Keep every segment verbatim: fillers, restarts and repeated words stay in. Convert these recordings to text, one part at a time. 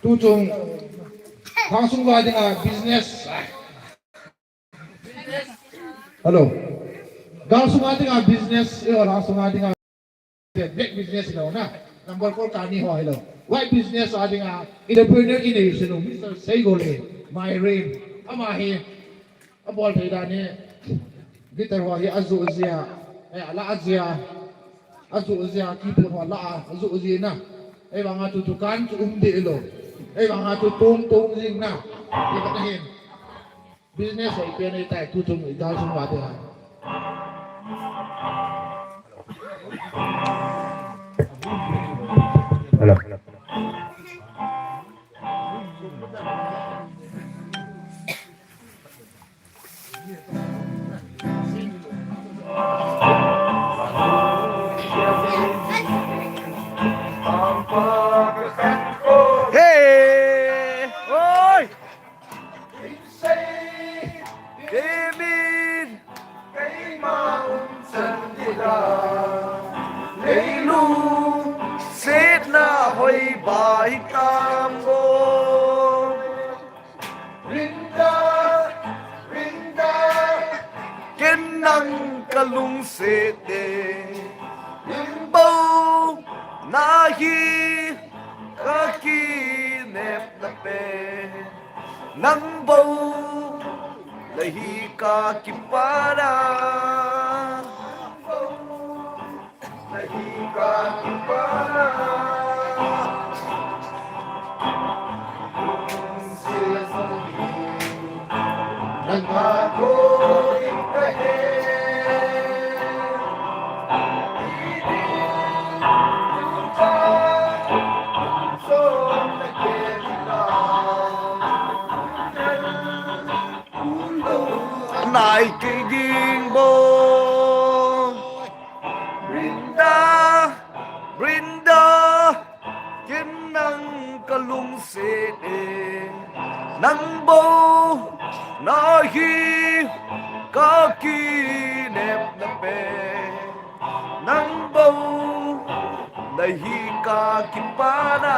Tuchung, Lhangsung va dinga business. Hello. Galsung a dinga business, eh, Lhangsung a dinga black business hilou na. Number four kani ho hilou. White business a dinga entrepreneur inei sinu, Mister Seigole, Myrin. Ama hi, abol thei dan hi. Guitar ho hi ajoh jia, eh, ala jia. Ajoh jia, keyboard ho ala, ajoh jia na. Ei vanga chu dukan chu um deh lou. Ei vanga chu tung tung jing na. Ei vanga hin. Business ho ipi nei tai, tuchung i Galsung va te ha. Hello. Hey! Oi! Amen. Leilung setna hoi bai tam bo. Rinda, rinda, ken nang ka lungset e. Nang bou na hi ka kinepna pen. Nang bou na hi ka kipana. Nai kiging bo. Brinda, Brinda, ken nang ka lungset e. Nang bou na hi ka kinepna pen. Nang bou na hi ka kipana.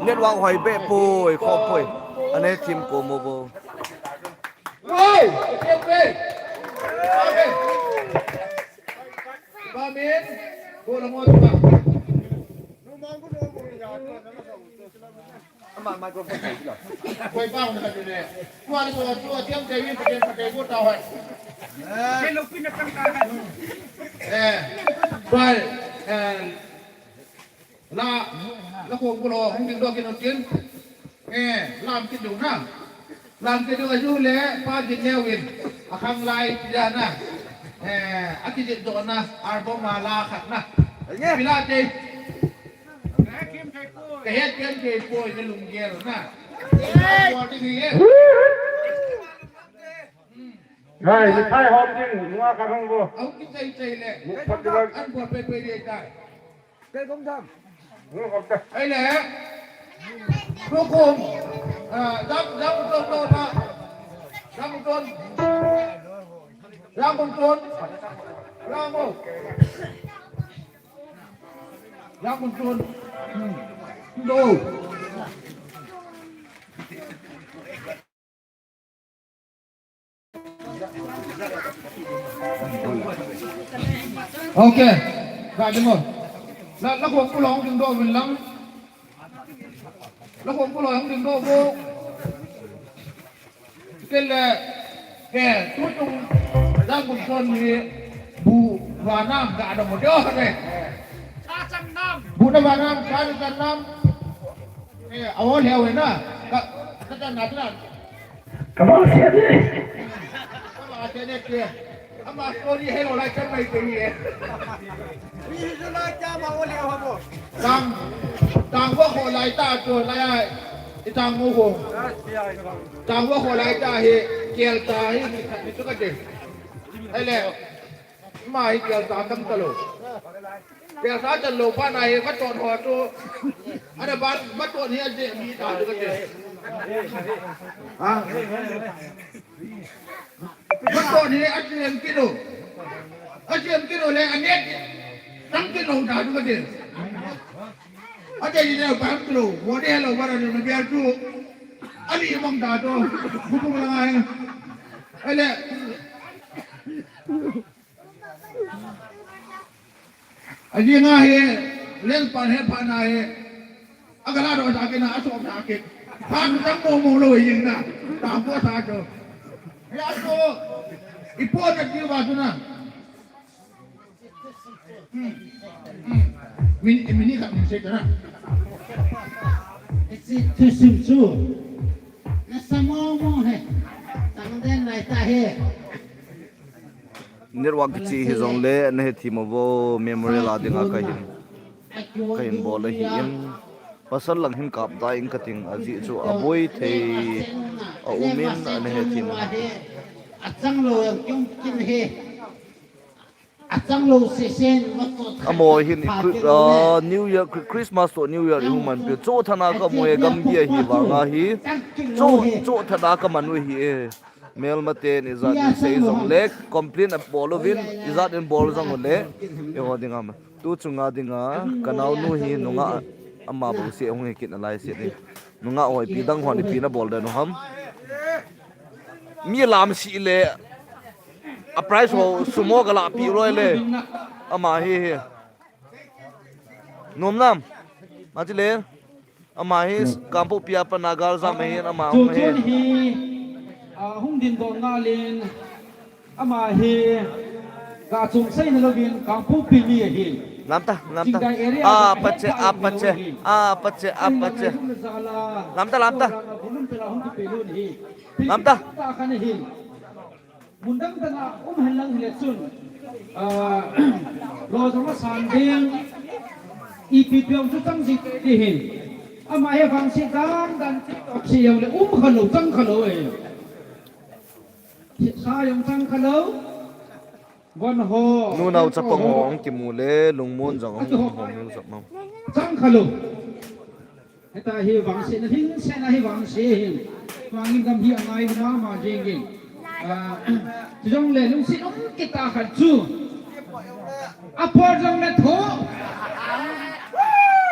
Network hoi be poi, kho poi. Ane team ko mo bo. Oi, okay, okay. Okay. Ba min, ko la mo ba. Ama microphone thei lo. Koi pa hung khat le. Tua le tua tua tiam te win te pa te ko ta hoi. Eh. Pai, eh, la, la ko ko lo hung ding do kin tin. Eh, lam kin do na. Lam kin do ju le pa din ne win. A khang lai ti da na. Eh, a ki din do na, album a la khat na. Pila te. Ka het ken kei poi na lunggel na. Hai, ni thai hom ding, nua ka hong bo. Au ki chai chai le. An bo pe pe de tai. Ke gom tham. Ai le. Ro kom. Ah, dam dam to to ta. Dam to. Dam to. Dam to. Yang Bun Chun. Hmm. Ndo. Okay. Ka demo. La, la khong kulong ding doh vin lang. La khong kulong ding doh vo. Kei le, ke, tutung, dang kum son ni, bu, va nam, ga da mo dio ne. Bu na va nam, sa ni sa nam. Eh, awo le awo na. Ka, ka ta na ta. Kama se ne. Kama se ne ke. Ama story hello lai chan mai te ye. Ni hello lai cha ma wo le ha bo. Tang, tang wo ho lai ta to lai ai. I tang wo ho. Tang wo ho lai ta he, kel ta he, ni khat ni tu ka de. Ai le. Ma hi kel ta tam ta lo. Kel ta chan lo pa na he, ma ton ho to. Ana ba, ma ton hi a de mi ta tu ka de. Ha? Bato ni a chiam kilo. A chiam kilo le a net. Tang kilo da du ka de. A de ni le ba kilo. Wo de lo ba ni me bia tu. A ni mong da to. Bu bu la ngai. Ele. A jing a hi, lel pan he pan a hi. A gala do ta ke na, a so ta ke. Pan tang mo mo lo yin na. Ta ko ta to. Ya so. I po na ki ba tu na. Hmm. Hmm. Min, min ni ka min se ta na. Isi tu sim su. Na sa mo mo he. Tang den lai ta he. Network kichi hi jong le, na he thim avo memorial a dinga ka hin, ka hin bol ahi in. Pasal lang hin kap da in ka ting a ji chu a boi thei a um in a na he thim. A chang lo yang kyung kin he. A chang lo se sen ma to. Amo hin i Chri-, ah, New Year, Chri-, Christmas to New Year i hung man pi. Cho thana ka mo e gam gi ahi vang a hi. Cho, cho thana ka man u hi e. Mel ma te ni za ni sei jong le, complain a bol uvin, i za in bol jong le, i ho dinga ma. Tu chunga dinga, ka nau nu hi nunga ama bo se hung hi kin a lai se ni. Nunga hoi pi dang hon i pi na bol da nu ham. Mi lam si le, a price ho sumo ka la pi loi le, ama hi hi. Nom nam, ma chi le. Ama hi Kangpokpi a pat na gal jam ahin ama hung hi. Hi, ah, hung din doh nalin, ama hi, ga chung sei na lovin, Kangpokpi mi ahi. Lamta, lamta. Chingdai area a, ga pache, a, pache, a, pache, a, pache. Lamta, lamta. Lamta. Mun dang dang a um hen lang hile chun, ah, lo jong a san ding, ipi pi jong chu chang ji te hin. Ama hi vangse dan dan ti tok si jong le um kha lo, chang kha lo e. Sa jong chang kha lo. Von ho. Nunao chapang ho ang kimu le, lungmon jong ang ho mu jong mang. Chang kha lo. Heta hi vangse na hing se na hi vangse hin. Vangin gam hi angai na ma jing in. Ah, jong le lungsi um kita khat chu. A por jong le tho.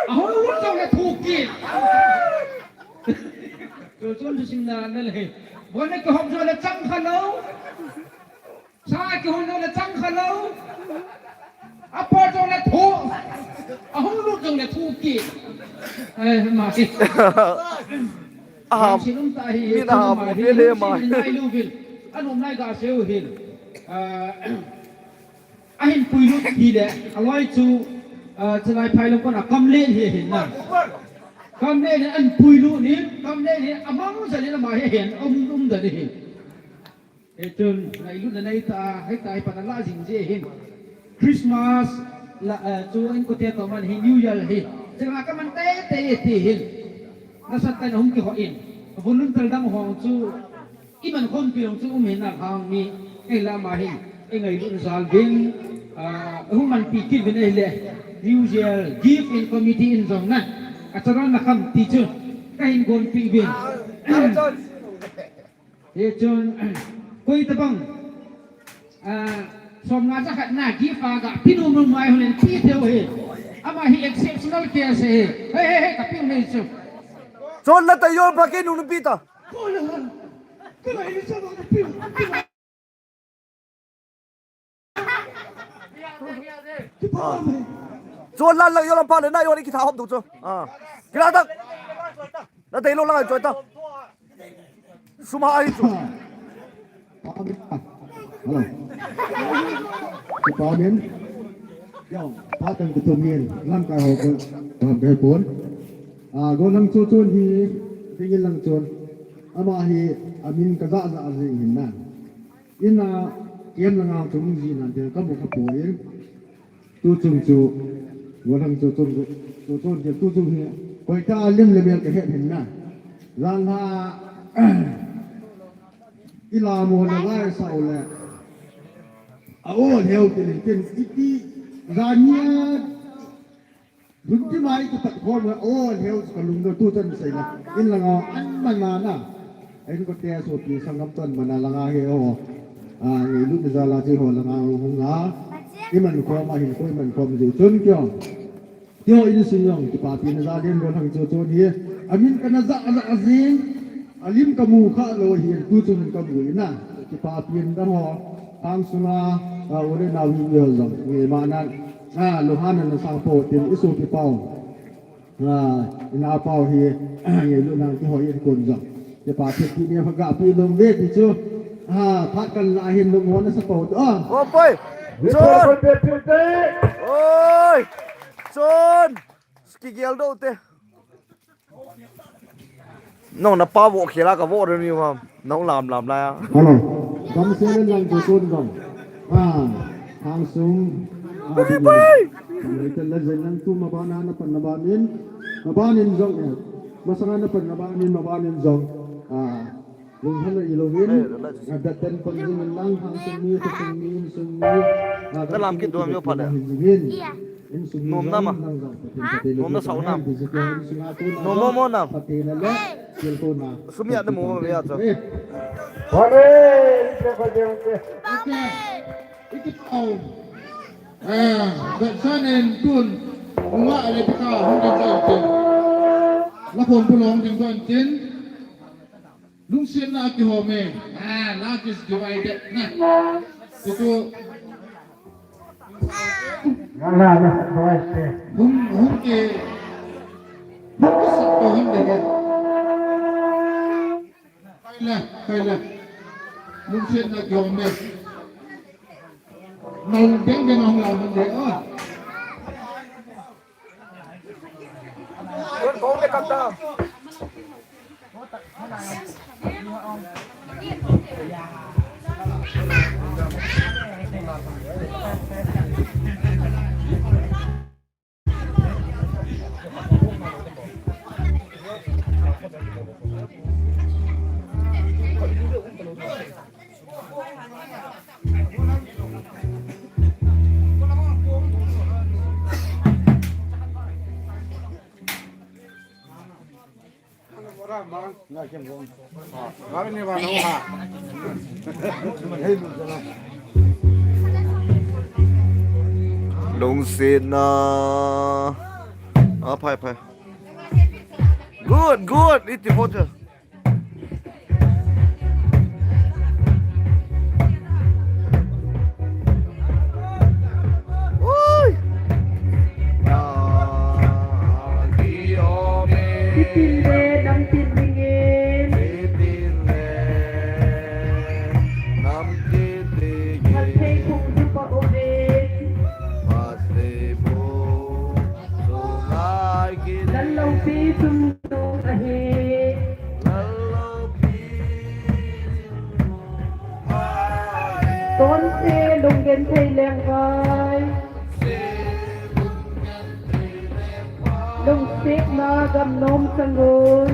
A hol jong le tho ki. Chu chun chu sing na na le. Bon le ki hop jong le chang kha lo. Sa kihon jong le chang kha lo. A por jong le tho. A hung lut jong le tho ki. Eh, ma ki. Aha, sin um ta hi, min aha, ma bu hi, le le ma. Sin nai lu vil. An um nai ga seu hin. Ah, a hin pui lut hi le. A loi chu, ah, chalai phai lo kon a kam le hi hin na. Kam le ni an pui lut ni, kam le ni a mang ja ni ma hi hin. Um, um da ni hin. Hichun, ngailutna nei ta, hei ta, hei pan a la jing je hin. Christmas, la, eh, chu in kote to man hi New Year hi. Chang a ka man te te ti hin. Nasat ta na hung kihou in. Volunteer dang hong chu, i man khom pi hong chu um hin na hang mi. Ei la ma hin. Ei ngailutna jal vin. Ah, hung man pi kit vin ei le. New Year, give in committee in jong na. A charan na kham ti chu. Ka hin gon pi vin. Hichun, koi tabang, ah, som nga ja khat na gift a ga pi nom nom mai hon in pi thei u hi. Ama hi exceptional case hi. Hey, hey, hey, ka pi u nei chu. Chon la ta yol pha ke nu nu pi ta. Ko la, ko la, ni sa ba pi u, pi u. Kipa me. Chon lan lang yo lam pha le na yo ni kitha hop du chu. Ah. Kila tak. Na dei lou lang choi ta. Sum ha ahi chu. Hello. Kipa min. Yo, pa tang kitu min. Lamkai ho ko. Lamkai pon. Ah, Golhang Chochon hi, Dingin lang chon. Ama hi, amin ka ja ja jing hin na. Ina, kem langa chung ji nan te ka bu ka poi. Tu chung chu, Golhang Chochon, Chochon chu, tu chung hi, koi ta lim le mel ka het hin na. Jan ha, i la mo le lai sa u le. A o lheu tin tin, iti, jan nia, hun ti mai tu tak khom le, o lheu ka lung do tu chan sei la. In langa, an mana na. Ahin kote sopi sanggam chan mana langa hi ho. A, ngailut na jal a chi ho langa hung a. I man khom a hin koi man khom ji chun kio. Kio insung jong kipapi na ja den Golhang Chochon hi. Amin ka na ja ja jing. Alim ka mu kha lou hi tu chun ka mu ina. Kipapi na ho. Hang sunga, a, u le nau hi ho jong. Nge ma nan. A, lu han na sa po tin i sopi pau. A, ina pau hi, ngailut nang kihoi in kon jong. Kipapi ti ni pha ga pi lom ve ti chu. A, phat kan la hin lom hon sa pau. A. O poi. Chon. Oi. Chon. Kigel do te. Nong na pa vo khela ka vo re ni ma. Nong lam lam la ya. Hello. Gamsen lang ko kon gam. Ah, hang sung. Ah, pai, pai. Tel la jen lang tu ma ba na na pan na ba nin. Ma ba nin jong e. Masanga na pan na ba nin, ma ba nin jong. Ah. Lunghan a ilou in, a, datan pang jing in lang, hang sung mi, thusung mi, insung mi, a, na lam kit duam yo pha le. Hin jing in. Insung mi nom na ma. Lang jong, Pathen, Pathen, nom na Pathen, sa u na. Pathen, Pathen, Pathen, nom mo mo na. Pathen na le, sil ko na. Sum ya na mo mo ya cha. Eh. Pha le, ite pha jeng te. Ite. Ite pau. Eh, that son in tun. Nga le pika, hung ding son tin. La kon bu long ding son tin. Lungsetna kihom e. Ah, love is divided na. Tutu. Na, na, na, divided. Hung, hung ke. Hung ke sat ko hung de ke. Kai la, kai la. Lungsetna kihom e. Nau deng deng hung la hung de. Oh. Lungsetna. Ah, phai, phai. Good, good. Iti photo. Ui. Tipin le nam tin dingin. Phatthei phung dupa uvin. Lal loupi sum Ahi. Tonse lunggenthei lengvai. Lungsetna gamnom sangun.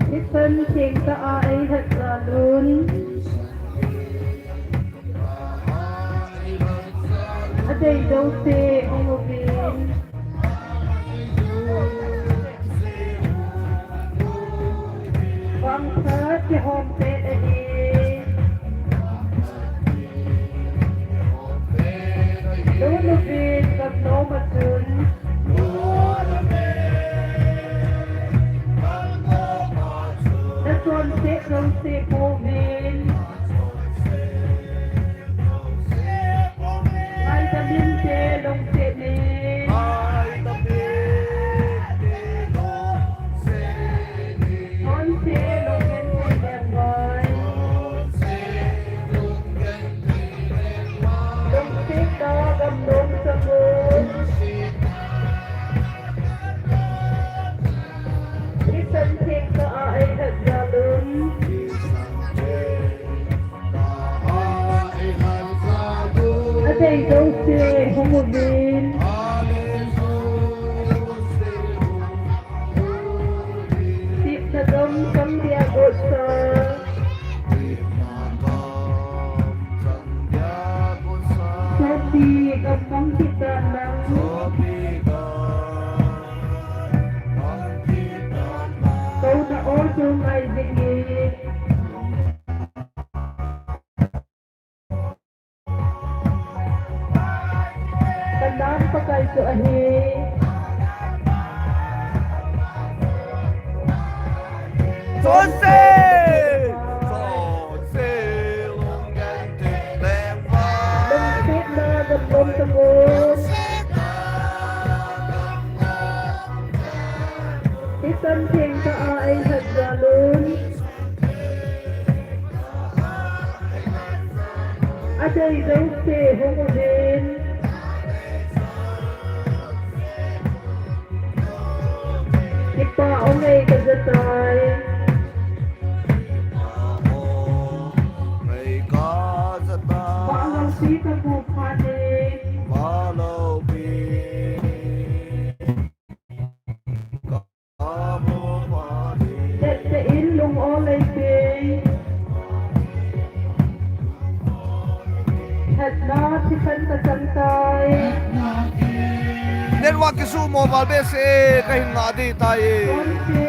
Hisan thengtah a eilhat jal un. Adei jouse hung uvin. Vangphat kihom pet ahi. Lhun uvin gamnom a chun. Nachonset jouse pouvin. Nom sa ko. Isan theng ka a ei hat jal un. Adei jouse hung uvin. Sipna dom sang dia gotsa. Sopi gam mang kita nang. Kona o chu ngai ding e. Ka nam Pakai chu ahi. Chonse! Chonse, lungsetna gamlom tamo. Isan theng ka a ei hat jal un. Adei jouse hung uvin. Kipa o ngei ka ja tai. Ngei ka ja tai. Pha lou si ka bu pha ni. Pha lou pi. Tette in lung o lei pe. Hetna thisan ka chang tai. Network kisumo val behseh e, ka hin ngah ding tai e. Kon se